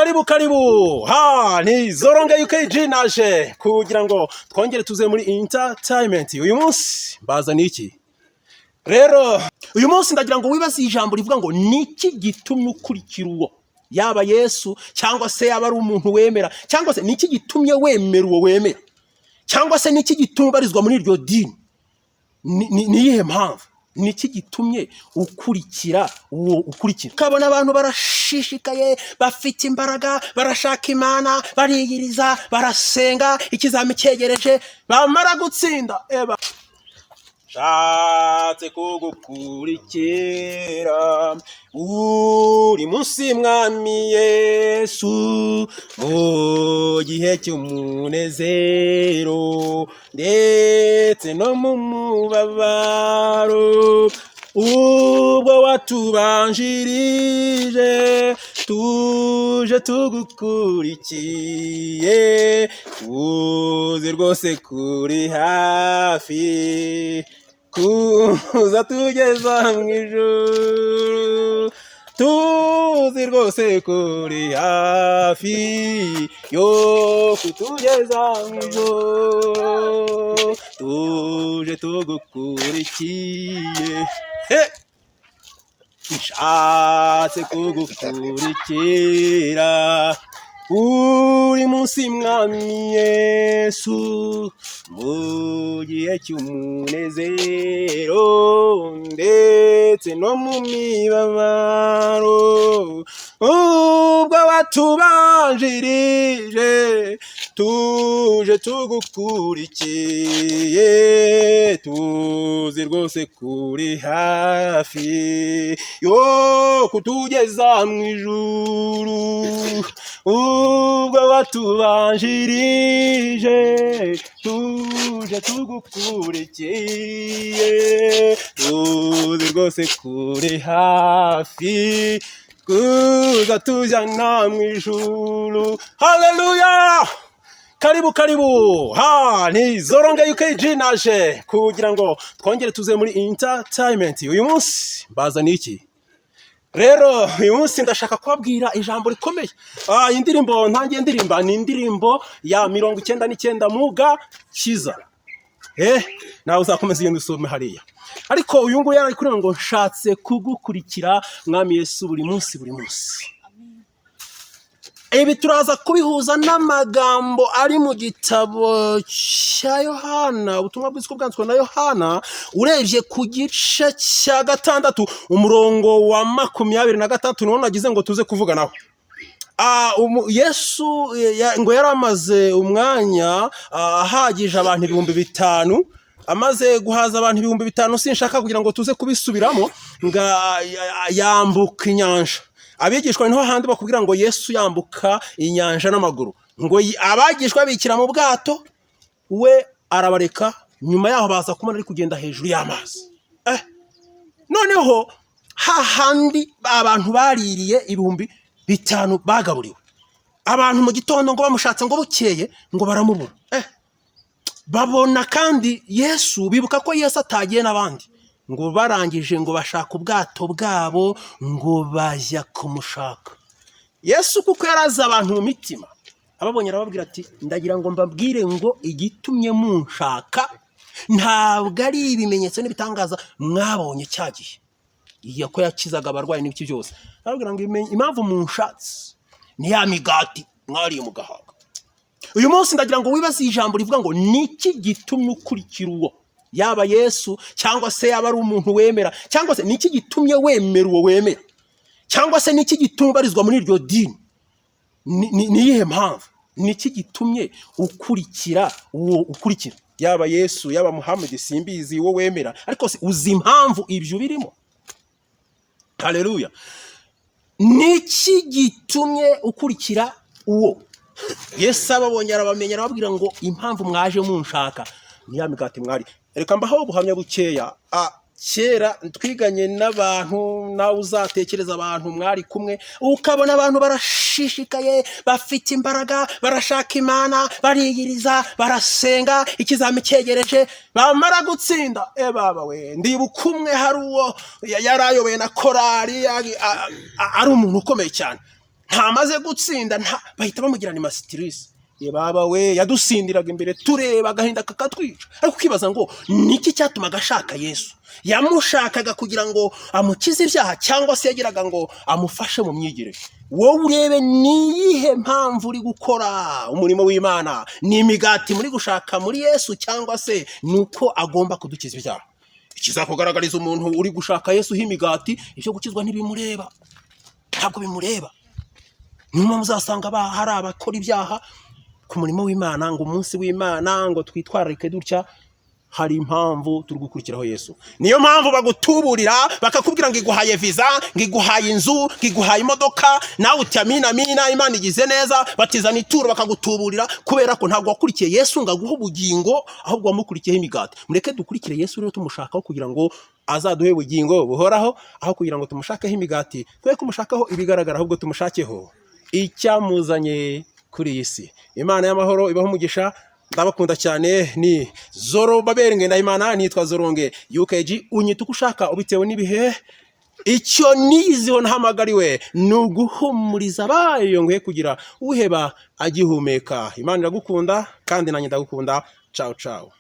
Karibu karibu, ha ni Zoronga UKG, naje kugira ngo twongere tuze muri entertainment. Uyu munsi mbazaniye iki? Rero uyu munsi ndagira ngo wibaze ijambo rivuga ngo: niki gitumye ukurikira uwo, yaba Yesu cyangwa se yaba ari umuntu wemera, cyangwa se niki gitumye wemera uwo wemera, cyangwa se niki gitumye ubarizwa muri iryo dini? Ni iyihe mpamvu? Niki gitumye ukurikira uwo ukurikira? Ukabona abantu barashishikaye, bafite imbaraga, barashaka Imana, bariyiriza, barasenga, ikizami cyegereje, bamara gutsinda, eba nshatse kugukurikira uri munsi, Mwami Yesu, mu gihe cy'umunezero ndetse no mu mubabaro. Ubwo watubanjirije, tuje tugukurikiye, tuzi rwose kuri hafi kuza tugeza mu ijuru, tuzi rwose kuri hafi yo kutugeza mu ijuru, tuje tugukurikiye. He! Nshatse kugukurikira uri munsi, Mwami Yesu, mu gihe cy'umunezero ndetse no mu mibabaro. Ubwo watubanjirije, tuje tugukurikiye, tuzi rwose kuri hafi yo kutugeza mu ijuru. Ubwo watubanjirije, tuje tugukurikiye, tuzi rwose kuri hafi kuza tujyana mu ijuru. Haleluya! Karibu karibu, ha ni Zoronga UKG, naje kugira ngo twongere tuze muri entertainment. Uyu munsi mbazaniye iki? Rero uyu munsi ndashaka kubabwira ijambo rikomeye. Iyi ndirimbo ntangiye ndirimba ni indirimbo ya 99 mu gakiza. Nawe uzakomeza ugenda usome hariya, ariko uyu nguyu yari ari ngo: nshatse kugukurikira, Mwami Yesu, buri munsi, buri munsi. Ibi turaza kubihuza n'amagambo ari mu gitabo cya Yohana, Ubutumwa bwiza uko bwanditswe na Yohana, urebye ku gice cya 6, umurongo wa 26, niwo nagize ngo tuze kuvuganaho. Yesu ngo yari amaze umwanya ahagije abantu 5000. Amaze guhaza abantu 5000, sinshaka kugira ngo tuze kubisubiramo, nga yambuka inyanja. Abigishwa, niho handi bakubwira ngo Yesu yambuka inyanja n'amaguru, ngo abigishwa bikira mu bwato, we arabareka. Nyuma yaho baza kubona ari kugenda hejuru y'amazi. Noneho hahandi abantu baririye, 5000 bagaburiwe, abantu mu gitondo ngo bamushatse, ngo bukeye ngo baramubura. Babona kandi Yesu, bibuka ko Yesu atagiye n'abandi, ngo barangije ngo bashaka ubwato bwabo, ngo bajya kumushaka Yesu, kuko yari azi abantu mu mitima. Ababonye arababwira ati: ndagira ngo mbabwire ngo igitumye munshaka ntabwo ari ibimenyetso n'ibitangaza mwabonye cya gihe, iyo ko yakizaga abarwayi n'ibiki byose. Arababwira ngo impamvu munshatse ni ya migati mwariye mugahaga. Uyu munsi ndagira ngo wibaze ijambo rivuga ngo: niki gitumye ukurikira uwo, yaba Yesu cyangwa se yaba ari umuntu wemera, cyangwa se niki gitumye wemera uwo wemera, cyangwa se niki gitumye ubarizwa muri iryo dini? Ni iyihe mpamvu? Niki gitumye ukurikira uwo ukurikira, yaba Yesu, yaba Muhammad, simbizi uwo wemera, ariko se uzi impamvu ibyo birimo? Haleluya! Niki gitumye ukurikira uwo? Yesu ababonye arabamenya, arababwira ngo: impamvu mwaje munshaka ni ya migati mwari. Reka mbaho ubuhamya bukeya. Kera twiganye n'abantu, nawe uzatekereza abantu mwari kumwe, ukabona abantu barashishikaye, bafite imbaraga, barashaka Imana, bariyiriza, barasenga, ikizami cyegereje, bamara gutsinda, baba we! Ndibuka umwe, hari uwo yari ayoboye na korali, ari umuntu ukomeye cyane. Ntamaze gutsinda, bahita bamugira ni masitirisi. Ye baba we, yadusindiraga imbere tureba, agahinda kakatwica. Ariko ukibaza ngo niki cyatumaga ashaka Yesu? Yamushakaga kugira ngo amukize ibyaha, cyangwa se yagiraga ngo amufashe mu myigire? Wowe urebe, niyihe mpamvu uri gukora umurimo w'Imana? Ni imigati muri gushaka muri Yesu, cyangwa se ni uko agomba kudukiza ibyaha? Ikizakugaragariza umuntu uri gushaka Yesu imigati, ibyo gukizwa ntibimureba, ntabwo bimureba. Niyo mpamvu uzasanga hari abakora ibyaha ku murimo w'Imana, ngo umunsi w'Imana, ngo twitwararike dutya. Hari impamvu turi gukurikiraho Yesu. Niyo mpamvu bagutuburira, bakakubwira ngo iguhaye viza, ngo iguhaye inzu, ngo iguhaye imodoka, nawe uti "Amina, amina, Imana igize neza." Batizana ituro, bakagutuburira, kubera ko ntabwo wakurikiye Yesu ngo aguhe ubugingo, ahubwo wamukurikiyeho imigati. Mureke dukurikire Yesu rero tumushakaho kugira ngo azaduhe ubugingo buhoraho, aho kugira ngo tumushakeho imigati. Twe kumushakaho ibigaragara, ahubwo tumushakeho icyamuzanye kuri iyi si. Imana y'amahoro ibaho umugisha. Ndabakunda cyane. Ni Zoro Babere Ngendahimana, nitwa Zoronge UKG, unyita uko ushaka ubitewe n'ibihe. Icyo niziho ntahamagariwe ni uguhumuriza abayo, nguhe kugira uheba agihumeka. Imana iragukunda kandi nanjye ndagukunda. Ciao ciao.